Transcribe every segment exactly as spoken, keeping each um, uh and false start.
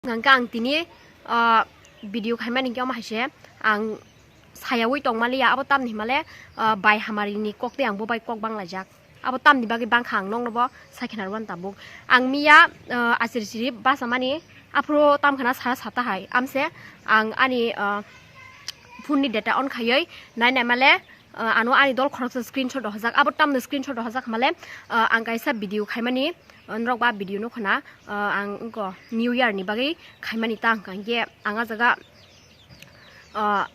Hwnkhe ang tini, ah, video khaimani hwnkhe omo hai se ang sayaui tongmaliya, abo tamni himale, ah, bai hamari ni kok tei ang bo bai kok banglaijak. Abo tamni bagwi bangkha ang nokno bo sai khna rwmani tabuk. Ang miya, ah, achiri chiri basa mani aphuru tam khna sara sata hai. Amse ang ani, ah, phone ni data on khaiwi nai nai male, ah, ano ani dol khoroksa screenshot rohorjak. Abo tamni screenshot rohorjak male, ah, ang kaisa video khaimani, ah, norok ba video nukho na, ah, ang wngkha New Year ni bagwi khaimani ta hwnkha hwnkhe ang ah jaga, ah,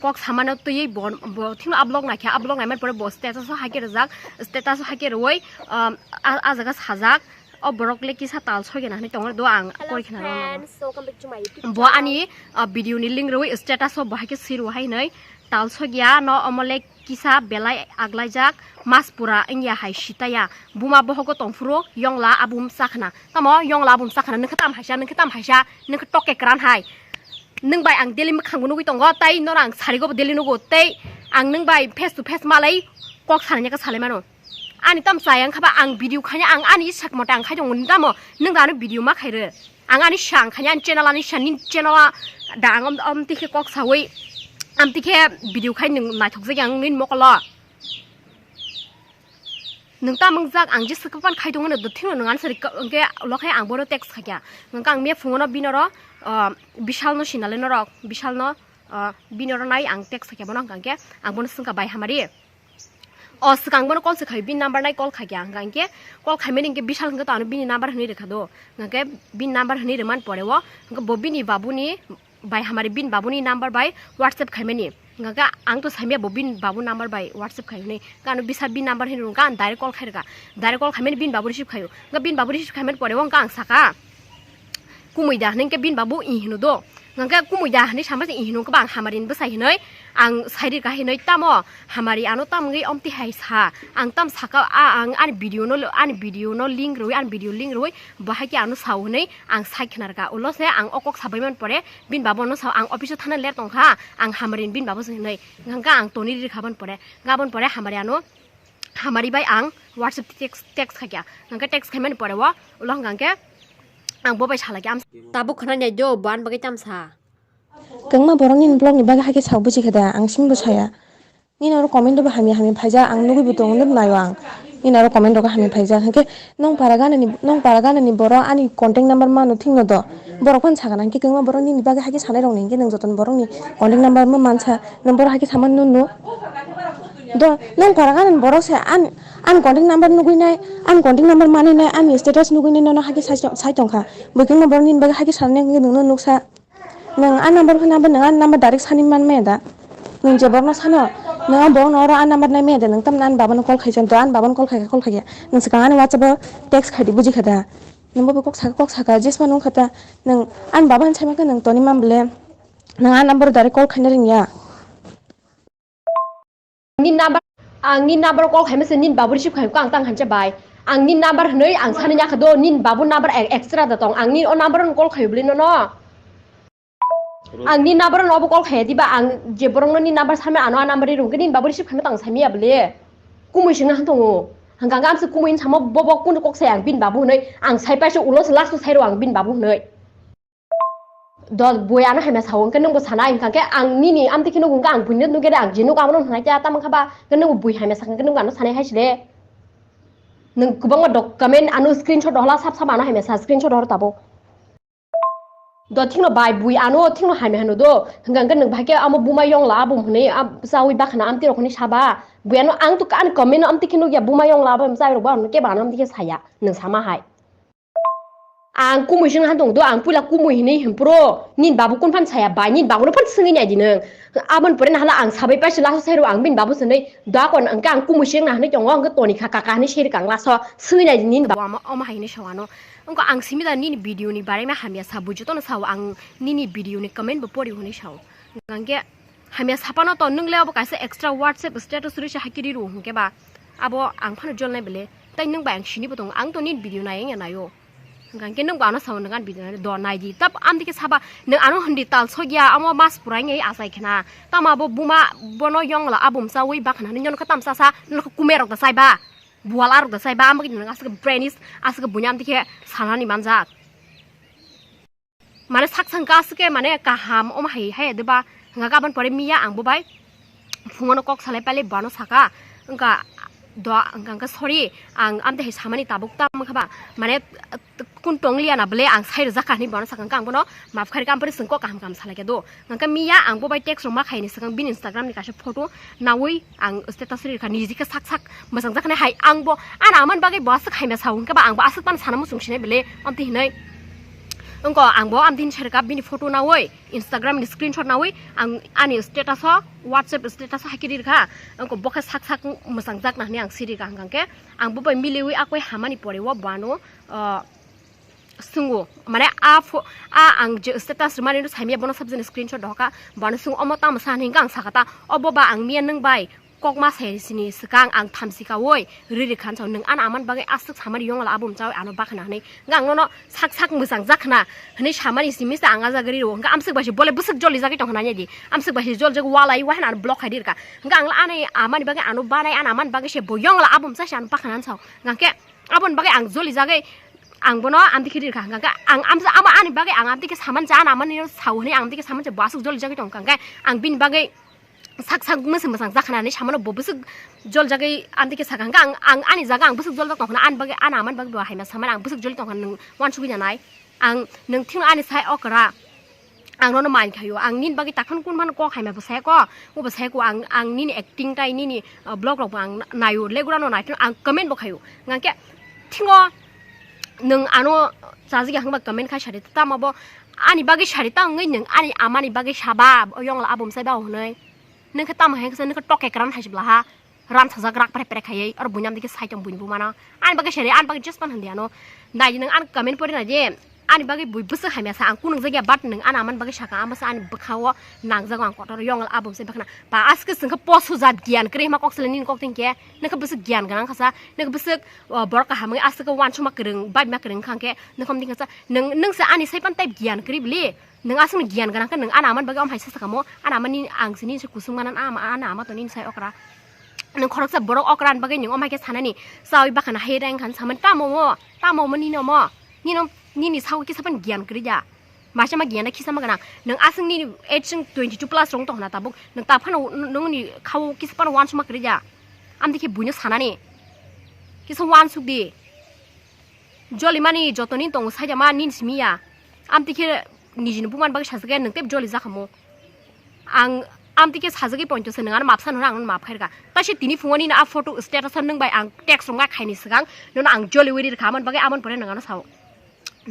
kok samano twiwi bo, bo thikno ablok naikha, ablok naimani pore bo status o haikhe rwjak, status o haikhe rwui, ah, ah, ah jaga sajak. O borok le kisa tal soi gana hinui tongo do ang kori khna rw. Bo ani, ah, video ni link rwui status o bo haikhe swi rw hai hinui tal soi ya no omo le kisa belai aglaijak mas pura wngya hai sitaya. Buma bohogo tongphuru yongla abum chakhna. Tamo yongla abum chakhna nokhe tam haisa, nokhe tam haisa, nokhe tokke kran hai. Nwng bai ang daily mwkhangbo nugui tongo, tei nono ang sarigo bo daily nugo, tei ang nwng bai face to face malai kok sanani khe salai mano. Ani tam chaya wngkha ba ang video khaina ang ani isak mote ang khai tongo, nwng tamo nwng da ano video ma khaire. Ang ani sa ang khaina ani channel ani sa nini channel a da ang om, om tikhe kok saui am tikhe video khai nwng naithok jagya ang nini mokolo. Nwng ta mwngjak ang jesa kwpan khai tongo no, do thino nwng answer hwnkhe lokhe ang bono text khaikha. Hwnkhe ang miya phungo no binoro, ah, Bishal no sinale norok, Bishal no, ah, binoro nai ang text khaikha bono hwnkha hwnkhe ang bono swngkha bai hamari. O swkang bono call se khai, bini number nai call khaikha hwnkha hwnkhe call khaimani hwnkhe Bishal hwnkhe to ano bini number hwnwi rwkha do. Hwnkhe bini number hwnwi rwmani pore o hwnkhe bo bini babuni bai hamari bini babuni number bai WhatsApp khaimani. Hwnkha khe ang to saimya bo bini babu number bai WhatsApp khai hwnwi. Hwnkha ano bisa bini number hinwi rwkha, ang direct call khai rwkha. Direct call khaimani bini babu receive khaio. Hwnkha bini babu receive khaimani pore o hwnkha ang saka, "Kumui da?" Hwnwi khe bini babu, "Ih," hino do. Hwnkha khe, "Kumui da?" hwnwi sama se, "Ih," hino khe ba ang hamari hinwi bwsai hinwi ang sairi rwkha hinwi tamo hamari ano tam wngwi omti hai sa. Ang tam saka, a, ang ani video no, ani video no link rwui, ani video link rwui bo hai khe ano sao hinwi ang sai khna rwkha. Ulo se ang o kok sabai man pore bini babu no sao, ang office o thana ler tongkha, ang hamari bini babu se hinwi. Hwnkha ang toni ri kha ban pore, gabon pore hamari ano, hamari bai ang WhatsApp text, text khaikha. Hwnkha text khaimani pore o ulo hwnkha khe ang bo bai salai kha. Am tabuk khna nai do, bo ani bagwi tam sa. Kwbangma borok nini vlog ni bagwi hai khe sao buji kha da, ang simi bo saya. Nini oro comment rok bo hamya hamya phaijak, ang nugui bo tongo, nuknai o ang. Nini oro comment rok hamya phaijak, hwnkhe nong para gana ni, nong para gana ni borok ani contact number mano thik no do. Borok phano sakha na, hwnkhe kwbangma borok nini bagwi hai khe sanai rok ni, hwnkhe nwng joto ni borok ni contact number ma mansa, nwng borok hai khe sama nunu. Do, nong para gana ni borok se an, an contact number nugui nai, an contact number manwi nai, ani status nugui nai, nono hai khe sai, sai tongkha. Bo kwbangma borok nini bagwi hai khe sanai, hwnkhe nwng no nuksa. Nwng a number phano abo nwng a number direct sani man maya da? Nwng je borokno sano, nwng a borokno oro a number nai maya da? Nwng tamni ani babano call khaisa, to ani babano call khaikha, call khaikha. Nwng swkang ani WhatsApp o text khaidi, buji kha da? Nwng bo kok saka, kok saka, jesma nung kha ta? Nwng ani babano sai mankha nwng toni man bole, nwng a number direct call khaina rwngya. Nini number, ang nini number call khaima se nini babu receive khaima khe ang tang khancha bai. Ang nini number hwnwi ang sanwi ya kha do, nini babu number e-, extra da tong. Ang nini o number no call khaio bwlwi nono. Ang nini number no obo call khaiya diba, ang je borok no nini number sanwi ano a number ri rwngkhe nini babu receive khaima tang saimaya bwlwi. Kumui swngna han tongo. Hwnkha khe amse kumui wng samo bobo kunu kok sai ang bini babu hwnwi. Ang sai paisa ulo se last o sai rw ang bini babu hwnwi. Do bui ano hamya sao, hwnkhe nwngbo sana, hwnkha khe ang nini amtwi khe nugo, hwnkhe ang buino nugwi de, ang je nugo abono hwnai khe, tamo kha ba, hwnkhe nwngbo bui hamya sakha, hwnkhe nwngbo ano sanai hai sile. Nwng kwbangma document ano screenshot rohorla, sab sab ano hamya sa, screenshot rohor tabuk. Do thikno bai bui ano thikno hamya hano do, hwnkha hwnkhe nwng bahai khe amo buma yongla abo hwnwi, ab-, chaui bakhana amtwi rok hwnwi saba. Bui ano ang to ani comment no amtwi khe nukya, buma yongla abo chaui rok bo ano kebo ano amtwi khe saya, nwng sama hai. Ang kumui swngna han tong do, ang puila kumui hinui hinphuru nini babu kun phan saya bai, nini babu no phan swngwi nai di nwng. Aboni pore nahala ang sabai paisa laso sai rw ang bini babu swnwi, "Dua kon," hwnkhe ang kumui swngna hinui tongo, hwnkhe toni kha kaka hinui sai rwkha ang laso, swngwi nai di nini babu. Omo, omo hai hinui sao ano. Wngkha ang simi da nini video ni barai ma hamya sa, bujo tono sao, ang nini video ni comment bo pori hinui sao. Hwnkhe hamya sapano to nwng le abo kaisa extra WhatsApp status rwisa hakhe ri rw hwnkhe ba abo ang phano jolnai bele, tai nwng bai ang sini bo tongo, ang to nini video nai wngya naio. Hwnkha hwnkhe nwng bo ano sao, nwng ani video nai do nai di, tab amtwi khe saba nwng ano hwn di tal sogya, amo mas pura wngya achai khna, tamo abo buma bono yongla abum chaui bakhana hinui nono khe tam cha sa, nono khe kume rok da chai ba, buwal arok da chai ba, amo khe nwng aswk brainish, aswk buini amtwi khe sanani manjak. Mane sak sangka aswk khe mane kaham omo hai hai de ba. Hwnka khe aboni pore miya ang bo bai phungono kok salai pailai bano saka, wngkha do, wngkha, wngkha, sorry, ang amtwi hai samani tabuk tamo kha ba, mane kun tong liya na bwle ang sai rwjak kha hinwi bano saka, wngkha ang bono maph khairikha, ampore chwng kok kaham kaham salai khe do. Hwnka miya ang bo bai text rok ma khaini swkang bini Instagram ni kaisa photo nawi ang status ri rwkha, niji khe sak sak mwchang jak kha hai ang bo, ano amani bagwi bo aswk hai ma sao, hwnka ba ang bo aswk pan sana muchung sinai bwle amtwi hinwi. Wngkha ang bo amtwi hinwi sai rwkha bini photo nawi. Instagram ni screenshot nawi ang ani status o, WhatsApp status o hai khe ri rwkha. Ang bo khe sak sak mwchang jak na hinwi ang siri rwkha, hwnka khe ang bo bai miliwi akoi hamani pore o bo ano, ah, swngo, mane a pho-, a ang je status rwmani no saimya bono sabjani screenshot dohka, bono swngo omo tamo sa hinwi ang sakha ta, obo ba ang miya nwng bai kok ma sai sini swkang ang thamsi kaui ri rwkha, nwng ano amani bagwi aswk samani yongla abo mchaui ano bakhna hinwi. Hwnka ang nono sak sak mwchang jak khna hinwi samani simi se ang a jaga ri rw. Hwnka amswk bai se bole bwswk joli jagwi tong khna nai di. Amswk bai se jol jag walai wa hwnwi ano block khai di rwkha. Hwnka ang ani amani bagwi ano banai, ano amani bagwi se bo yongla abo mchai se ano bakhna sao. Hwnka khe aboni bagwi ang joli jagwi ang bono amtwi khe ri rwkha. Hwnka khe ang amsa amo ani bagwi ang amtwi khe saman cha, ano amani sao hinwi ang amtwi khe saman cha bo aswk joli jagwi tong kha. Hwnka khe ang bini bagwi sak sak mwswk mwchang jak khna hinwi samano bo bwswk jol jagwi amtwi khe sakha, hwnka ang, ang ani jaga ang bwswk jol jak tong khna, ani bagwi, ano amani bagwi bo hai ma samani ang bwswk joli tong khna, nwng uansugwi nanai. Ang nwng thik ani sai okra, ang nono mind khaio, ang nini bagwi takhon kun mano kok hai ma bo sai ko, bo bo sai ko, ang, ang nini acting tai nini, uh, vlog rok bo ang naio, legura no naithok ang comment bo khaio, hwnka khe thingo nwng ano chajagya hwnba comment khai sadi tamo bo ani bagwi sadi ta wngwi nwng ani amani bagwi saba yongla abo mchai ba hwnwi. Nokha tamo hai khe nokha toke kwran hai se bwla ha. Ram sajak rak pre pre khaiwi oro buini amtwi khe sai tong buini buma no. Ani bagwi sari ani bagwi just pan handi ano. Nai di nwng ani comment pori nai di. Ani bagwi bui bwswk hamya sa ang kunung jagya but nwng ani amani bagwi saka amo sa ani bwkha o nang jago ang kotor yong abo se bwkhana. Ba aske swngkha posu jat giyan kwrwi ma kok sele nini kok tin khe. Nokha bwswk giyan gwnang kha sa. Nokha bwswk, o, borok kaham wngwi aske uansukma kwrwng baima kwrwng kha khe. Nokha mding kha sa nwng, nwng se ani sai pan type giyan kwrwi bwli. Nwng aswkno giyan gwnang khe nwng ani amani bagwi omo hai se sakha mo, ani amani ang sini se kusung manan, ani ama to nini sai okra. Nwng khoroksa borok okra ni bagwi nwng omo hai khe sanani, chawi bakhana hai reng khan samani tamo mo, tamo mo nini omo, nini, nini sago kisa phano giyan kwrwi da. Masa ma giyan da kisa ma gwnang. Nwng aswk nini age twenty two plus rong tongna tabuk, nwng ta phano nwng ni khao kisa phano uansukma kwrwi da. Amtwi khe buino sanani, kisa uansuk di. Joli mani joto ni tongo saida ma nini simi ya. Amtwi khe nijini buman bagwi sajagya nwng tei joli jakha mo. Ang amtwi khe sajagwi pointo se nwng ano mapsa nono ang nono map khairwkha. Taise tini phungo nini a photo status o nwng bai ang text rwngkha khaini swkang nono ang joli wi rirwkha amoni bagwi amoni pore nwng ano sao.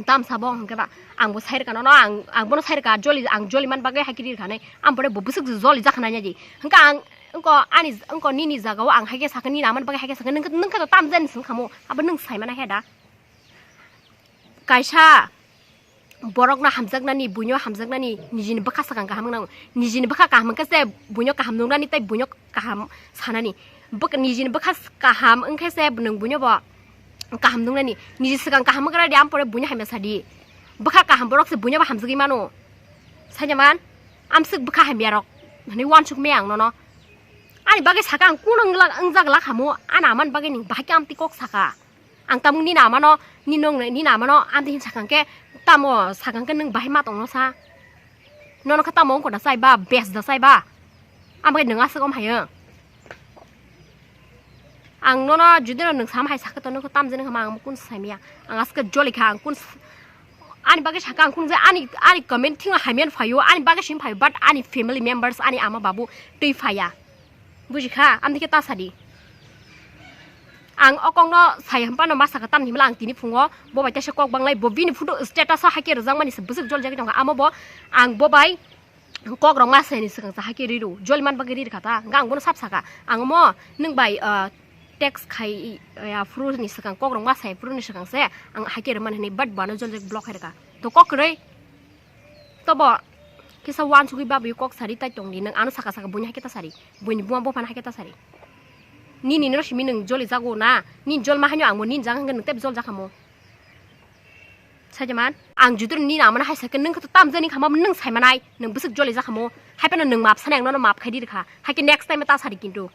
Tam sabo hwnkhe ba ang bo sairwkha nono ang, ang bono sairwkha joli ang joli man bagwi haikhe rirwkha nai. Ang pore bo bwswk joli jakha nai di. Hwnkhe ang wngko ani wngko nini jagao ang haikhe sakha nini amoni bagwi haikhe sakha nwng khe, nwng khe to tam jani swng khamo abo nwng saimana he da. Kaisa borokno hamjaknani, buino hamjaknani, nijini bwkha swkang kaham wngna nango. Nijini bwkha kaham wngkha se buino kaham nuknani tei buino kaham sanani. Bwk-, nijini bwkha s-, kaham wngkha se nwng buino bo kaham nuknani. Niji swkang kaham wngkha di, ampore buino hamya sadi. Bwkha kaham borok se buino bo hamjagwi mano. Saida man, amswk bwkha hamya rok hinwi uansuk maya ang nono. Ani bagwi saka ang kunu wngla-, wngjak la khamo, ani amani bagwi nwng bahai khe amtwi kok saka. Ang tamung nini amano, nini nong, nini amano amtwi hin sakang khe, tamo sakang khe nwng bahai ma tongno sa. Nono khe tamo wngkho da chai ba, bes da chai ba. Ang bagwi nwng aswk om hayo. Ang nono jodi no nwng sama hai sakhe to nokho tam jani kha ma ang kun sai miya. Ang aske joli kha ang kun s-, ani bagwi saka ang kun je ani, ani comment thingo hamiyan phaio, ani bagwi sim phaio, but ani family members, ani ama babu twi phaya. Buji kha, amni khe ta sadi. Ang o kokno sai hwnphano ma sakha tamni himla ang tini phungo bo bai teisa kok banglai bo bini photo status o haikhe rwjakmani se bwswk jol jagwi tongkha. Amo bo ang bo bai kok rok ma saini swkang sa haikhe ri rw. Jol man bagwi ri rwkha ta. Hwnkhe ang bono sab sakha. Ang omo nwng bai, ah, text khai, ah, phuru ni swkang kok rok ma sai phuru ni swkang se ang haikhe rwmani hwnwi but bo ano jol jak block khai rwkha. To kok kwrwi. Tobo kisa uansugwi babwi kok sari tai tongdi nwng ano saka saka buini haikhe ta sari. Buini buma buphano haikhe ta sari. Nini no simi nwng joli jago na, nini jol ma haino ang bo nini jaga hwnkhe nwng tei jol jakhamo. Sajaman, ang judur nini amano hai sakhe nwng khe to tam jani khama nwng saimanai, nwng bwswk joli jakhamo. Hai phano nwng map sanai ang nono map khai di rwkha. Haikhe next time ta sari kintu.